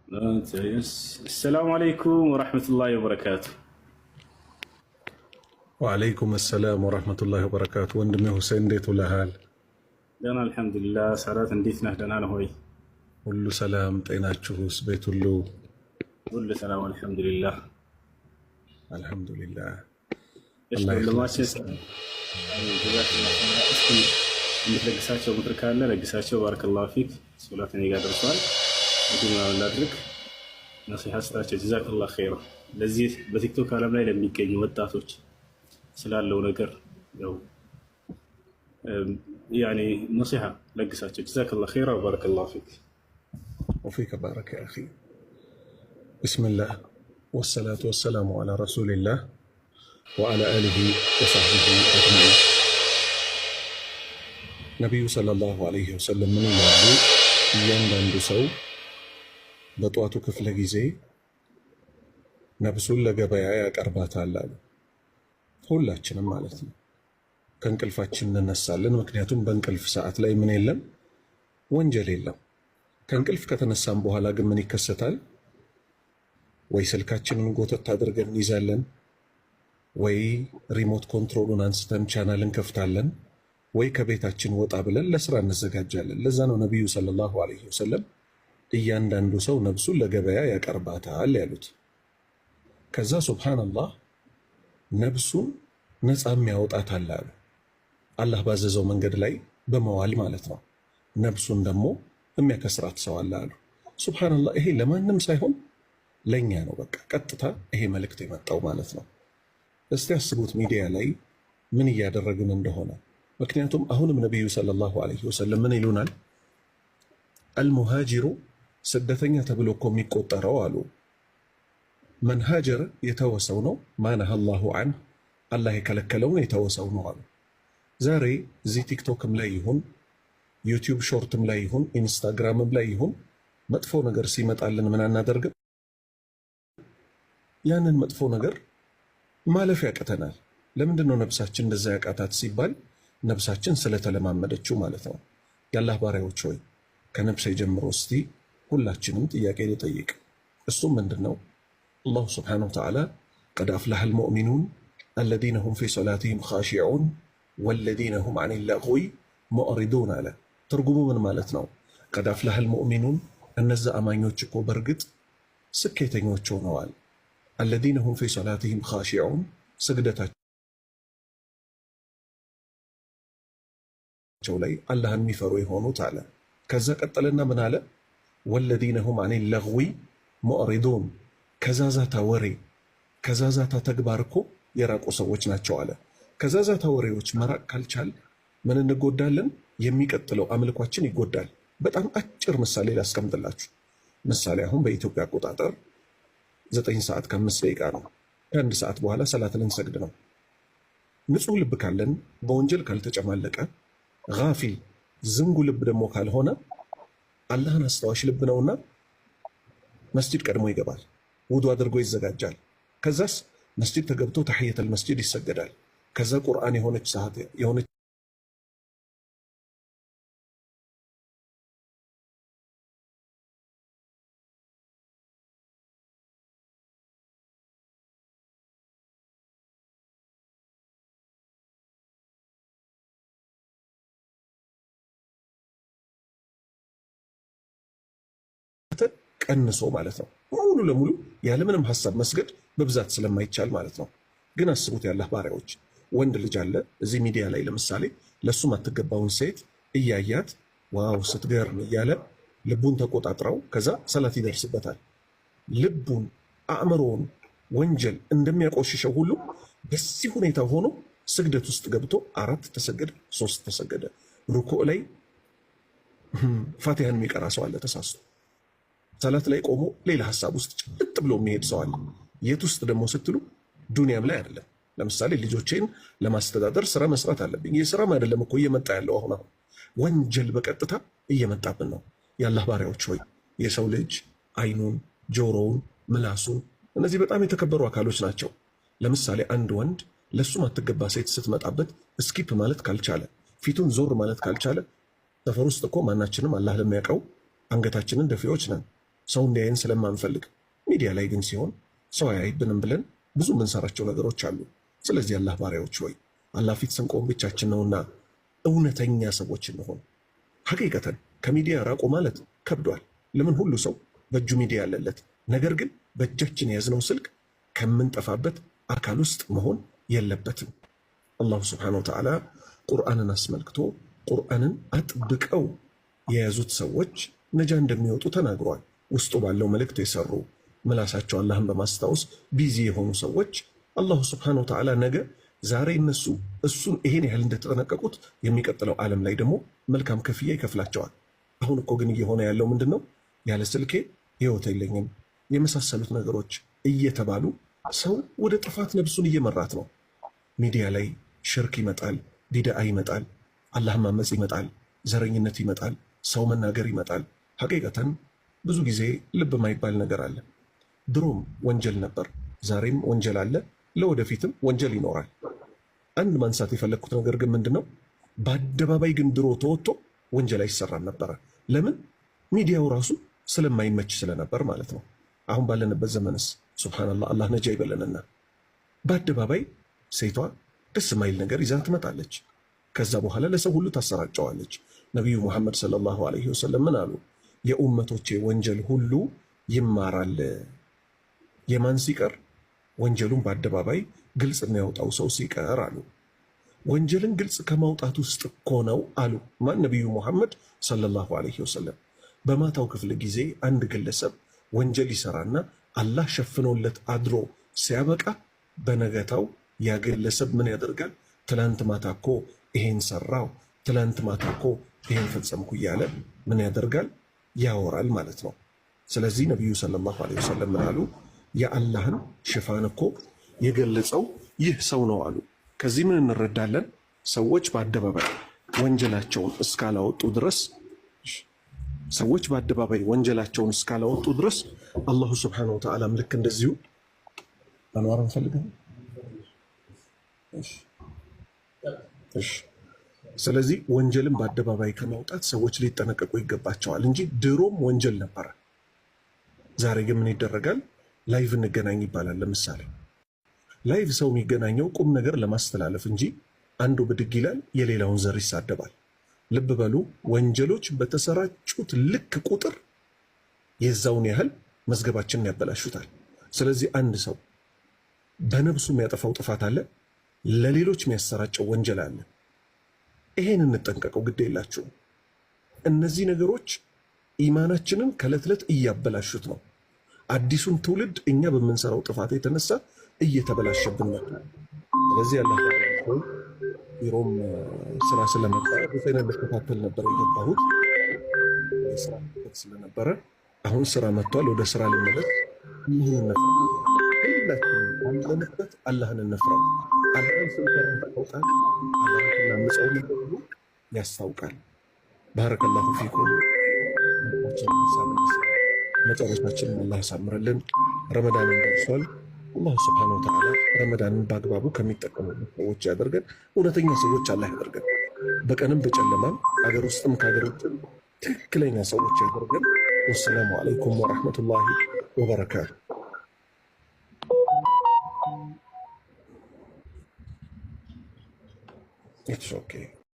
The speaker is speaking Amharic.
السلام عليكم ورحمة الله وبركاته። وعليكم السلام ورحمة الله وبركاته። ወንድሜ ሁሴን እንዴት ውለሃል? ደህና الحمد لله። ሳዳት እንዴት ነህ? ደህና ነህ ወይ? ሁሉ ሰላም፣ ጤናችሁስ? ቤት ሁሉ ሁሉ ሰላም الحمد لله። الحمد لله። እሺ አላህ ወንድማችን ይኽላስ። እስኪ የምትለግሳቸው ምክር ካለ ለግሳቸው። بارك الله فيك። ሶላት እኔ ጋር ደርሷል። እንዲህ ምናምን ላድርግ፣ ነሲሐ ስጣቸው። جزاك الله خير። ለዚህ በቲክቶክ ዓለም ላይ ለሚገኙ ወጣቶች ስላለው ነገር ያው يعني ነሲሐ ለግሳቸው። جزاك الله خير بارك الله فيك። وفيك بارك يا أخي። بسم الله والصلاة والسلام على رسول الله وعلى آله وصحبه أجمعين። ነቢዩ صلى الله عليه وسلم ምን ይላሉ? እያንዳንዱ ሰው በጠዋቱ ክፍለ ጊዜ ነፍሱን ለገበያ ያቀርባታል አሉ። ሁላችንም ማለት ነው። ከእንቅልፋችን እንነሳለን። ምክንያቱም በእንቅልፍ ሰዓት ላይ ምን የለም? ወንጀል የለም። ከእንቅልፍ ከተነሳም በኋላ ግን ምን ይከሰታል? ወይ ስልካችንን ጎተት አድርገን እንይዛለን፣ ወይ remote control ኡን አንስተን ቻናል እንከፍታለን፣ ወይ ከቤታችን ወጣ ብለን ለስራ እንዘጋጃለን። ለዛ ነው ነቢዩ صلى الله عليه وسلم እያንዳንዱ ሰው ነፍሱን ለገበያ ያቀርባታል ያሉት። ከዛ سبحان الله ነፍሱን ነፃ የሚያወጣታል አሉ። አላህ ባዘዘው መንገድ ላይ በመዋል ማለት ነው። ነፍሱን ደግሞ የሚያከስራት ሰው አለ አሉ። سبحان الله ይሄ ለማንም ሳይሆን ለእኛ ነው። በቃ ቀጥታ ይሄ መልእክት የመጣው ማለት ነው። እስቲ አስቡት ሚዲያ ላይ ምን እያደረግን እንደሆነ። ምክንያቱም አሁንም ነቢዩ صلى الله عليه وسلم ምን ይሉናል? المهاجر ስደተኛ ተብሎ እኮ የሚቆጠረው አሉ من هجر የተወሰው ነው፣ ما نهى الله عنه አላህ የከለከለውን የተወሰው ነው አሉ። ዛሬ እዚህ ቲክቶክም ላይ ይሁን ዩቲዩብ short ም ላይ ይሁን ኢንስታግራምም ላይ ይሁን መጥፎ ነገር ሲመጣልን ምን አናደርግም? ያንን መጥፎ ነገር ማለፍ ያቅተናል። ለምንድን ነው ነፍሳችን እንደዛ ያቃታት ሲባል ነፍሳችን ስለተለማመደችው ማለት ነው። የአላህ ባሪያዎች ሆይ ከነፍሴ ጀምሮ እስቲ ሁላችንም ጥያቄ ልጠይቅ። እሱም ምንድን ነው? الله سبحانه وتعالى قد أفلح المؤمنون الذين هم في صلاتهم خاشعون والذين هم عن اللغو معرضون አለ። ትርጉሙ ምን ማለት ነው? قد أفلح المؤمنون እነዛ አማኞች እኮ በእርግጥ ስኬተኞች ሆነዋል። الذين هم في صلاتهم خاشعون ስግደታቸው ላይ አላህን የሚፈሩ የሆኑት አለ። ከዛ ቀጠለና ምን አለ? والذين هم عن اللغو معرضون ከዛዛታ ወሬ ከዛዛታ ተግባር እኮ የራቁ ሰዎች ናቸው አለ። ከዛዛታ ወሬዎች መራቅ ካልቻል ምን እንጎዳለን? የሚቀጥለው አምልኳችን ይጎዳል። በጣም አጭር ምሳሌ ላስቀምጥላችሁ። ምሳሌ አሁን በኢትዮጵያ አቆጣጠር 9 ሰዓት ከ5 ደቂቃ ነው። ከአንድ ሰዓት በኋላ ሰላት ልንሰግድ ነው። ንጹህ ልብ ካለን በወንጀል ካልተጨማለቀ፣ ጋፊል ዝንጉ ልብ ደግሞ ካልሆነ አላህን አስታዋሽ ልብ ነውና መስጂድ ቀድሞ ይገባል። ውዱ አድርጎ ይዘጋጃል። ከዛስ መስጂድ ተገብቶ تحية المسجد ይሰገዳል። ከዛ ቁርአን የሆነች ሰዓት የሆነች ቀንሶ ማለት ነው። ሙሉ ለሙሉ ያለምንም ሀሳብ መስገድ በብዛት ስለማይቻል ማለት ነው። ግን አስቡት ያላህ ባሪያዎች፣ ወንድ ልጅ አለ እዚህ ሚዲያ ላይ ለምሳሌ ለእሱ ማትገባውን ሴት እያያት wow ስትገርም እያለ ልቡን ተቆጣጥረው ከዛ ሰላት ይደርስበታል። ልቡን አእምሮውን ወንጀል እንደሚያቆሽሸው ሁሉ በዚህ ሁኔታ ሆኖ ስግደት ውስጥ ገብቶ አራት ተሰገደ፣ ሶስት ተሰገደ። ሩኩዕ ላይ ፋቲሃን የሚቀራ ሰው አለ ተሳስቶ ሰላት ላይ ቆሞ ሌላ ሀሳብ ውስጥ ጭልጥ ብሎ የሚሄድ ሰው አለ። የት ውስጥ ደግሞ ስትሉ ዱንያም ላይ አይደለም። ለምሳሌ ልጆቼን ለማስተዳደር ስራ መስራት አለብኝ። ይህ ስራም አይደለም እኮ እየመጣ ያለው አሁን አሁን ወንጀል በቀጥታ እየመጣብን ነው። የአላህ ባሪያዎች ሆይ የሰው ልጅ አይኑን፣ ጆሮውን፣ ምላሱን እነዚህ በጣም የተከበሩ አካሎች ናቸው። ለምሳሌ አንድ ወንድ ለእሱ ማትገባ ሴት ስትመጣበት skip ማለት ካልቻለ፣ ፊቱን ዞር ማለት ካልቻለ፣ ሰፈር ውስጥ እኮ ማናችንም አላህ ለሚያውቀው አንገታችንን ደፊዎች ነን። ሰው እንዲያየን ስለማንፈልግ። ሚዲያ ላይ ግን ሲሆን ሰው አያይብንም ብለን ብዙ የምንሰራቸው ነገሮች አሉ። ስለዚህ አላህ ባሪያዎች ወይ አላህ ፊት ስንቆም ብቻችን ነውና እውነተኛ ሰዎች እንሆን። ሐቂቀተን ከሚዲያ ራቁ ማለት ከብዷል። ለምን ሁሉ ሰው በእጁ ሚዲያ ያለለት፣ ነገር ግን በእጃችን የያዝነው ስልክ ከምንጠፋበት አካል ውስጥ መሆን የለበትም። الله سبحانه وتعالى ቁርአንን አስመልክቶ ቁርአንን አጥብቀው የያዙት ሰዎች ነጃ እንደሚወጡ ተናግሯል። ውስጡ ባለው መልእክት የሰሩ፣ ምላሳቸው አላህን በማስታወስ busy የሆኑ ሰዎች الله سبحانه وتعالى ነገ ዛሬ እነሱ እሱን ይሄን ያህል እንደተጠነቀቁት የሚቀጥለው ዓለም ላይ ደግሞ መልካም ክፍያ ይከፍላቸዋል። አሁን እኮ ግን እየሆነ ያለው ምንድን ነው? ያለ ስልኬ ህይወት የለኝም የመሳሰሉት ነገሮች እየተባሉ ሰው ወደ ጥፋት ነብሱን እየመራት ነው። ሚዲያ ላይ ሽርክ ይመጣል፣ ቢድዓ ይመጣል፣ አላህን ማመፅ ይመጣል፣ ዘረኝነት ይመጣል፣ ሰው መናገር ይመጣል። ሐቂቀተን ብዙ ጊዜ ልብ የማይባል ነገር አለ። ድሮም ወንጀል ነበር፣ ዛሬም ወንጀል አለ፣ ለወደፊትም ወንጀል ይኖራል። አንድ ማንሳት የፈለግኩት ነገር ግን ምንድን ነው፣ በአደባባይ ግን ድሮ ተወጥቶ ወንጀል አይሰራም ነበረ። ለምን? ሚዲያው ራሱ ስለማይመች ስለነበር ማለት ነው። አሁን ባለንበት ዘመንስ سبحان الله፣ አላህ ነጃ ይበለንና በአደባባይ ሴቷ ደስ የማይል ነገር ይዛ ትመጣለች። ከዛ በኋላ ለሰው ሁሉ ታሰራጨዋለች። ነቢዩ ሙሐመድ صلى الله عليه وسلم ምን አሉ? የኡመቶቼ ወንጀል ሁሉ ይማራል። የማን ሲቀር? ወንጀሉን በአደባባይ ግልጽ የሚያወጣው ሰው ሲቀር አሉ። ወንጀልን ግልጽ ከማውጣት ውስጥ እኮ ነው አሉ። ማን? ነቢዩ ሙሐመድ صلى الله عليه وسلم። በማታው ክፍለ ጊዜ አንድ ግለሰብ ወንጀል ይሰራና አላህ ሸፍኖለት አድሮ ሲያበቃ በነገታው ያ ግለሰብ ምን ያደርጋል? ትላንት ማታ እኮ ይሄን ሰራው፣ ትላንት ማታ እኮ ይሄን ፈጸምኩ እያለ ምን ያደርጋል? ያወራል ማለት ነው። ስለዚህ ነቢዩ صلى الله عليه وسلم ምን አሉ? የአላህን ሽፋን እኮ የገለጸው ይህ ሰው ነው አሉ። ከዚህ ምን እንረዳለን? ሰዎች በአደባባይ ወንጀላቸውን እስካላወጡ ድረስ፣ ሰዎች በአደባባይ ወንጀላቸውን እስካላወጡ ድረስ الله سبحانه وتعالى ም ልክ እንደዚሁ አንዋር እንፈልጋለን። ስለዚህ ወንጀልን በአደባባይ ከማውጣት ሰዎች ሊጠነቀቁ ይገባቸዋል እንጂ ድሮም ወንጀል ነበረ። ዛሬ ግን ምን ይደረጋል? Live እንገናኝ ይባላል። ለምሳሌ live ሰው የሚገናኘው ቁም ነገር ለማስተላለፍ እንጂ አንዱ ብድግ ይላል፣ የሌላውን ዘር ይሳደባል። ልብ በሉ፣ ወንጀሎች በተሰራጩት ልክ ቁጥር የዛውን ያህል መዝገባችንን ያበላሹታል። ስለዚህ አንድ ሰው በነብሱ የሚያጠፋው ጥፋት አለ፣ ለሌሎች የሚያሰራጨው ወንጀል አለ። ይሄን እንጠንቀቀው፣ ግድ የላችሁም። እነዚህ ነገሮች ኢማናችንን ከዕለት ዕለት እያበላሹት ነው። አዲሱን ትውልድ እኛ በምንሰራው ጥፋት የተነሳ እየተበላሸብን ነው። ስለዚህ ያለ ቢሮም ስራ ስለመጣ ሁሴንን ልከታተል ነበር የገባሁት፣ ስራ ስለነበረ አሁን ስራ መጥቷል። ወደ ስራ ልመለስ። አላህን እንፍራ፣ ሁላችንም አለንበት አላህን እንፍራው። አላህን ስንፈራ ያስታውቃል። አላህን ስናምፀው ያስታውቃል። بارك الله فيكم። መጨረሻችንን አላህ ያሳምርልን። ረመዳንን ደርሷል። الله سبحانه وتعالى ረመዳንን በአግባቡ ከሚጠቀሙበት ሰዎች ያደርገን። እውነተኛ ሰዎች አላህ ያደርገን። በቀንም በጨለማም አገር ውስጥም ከሀገር ውጭም ትክክለኛ ሰዎች ያደርገን። والسلام عليكم ورحمة الله وبركاته። It's okay.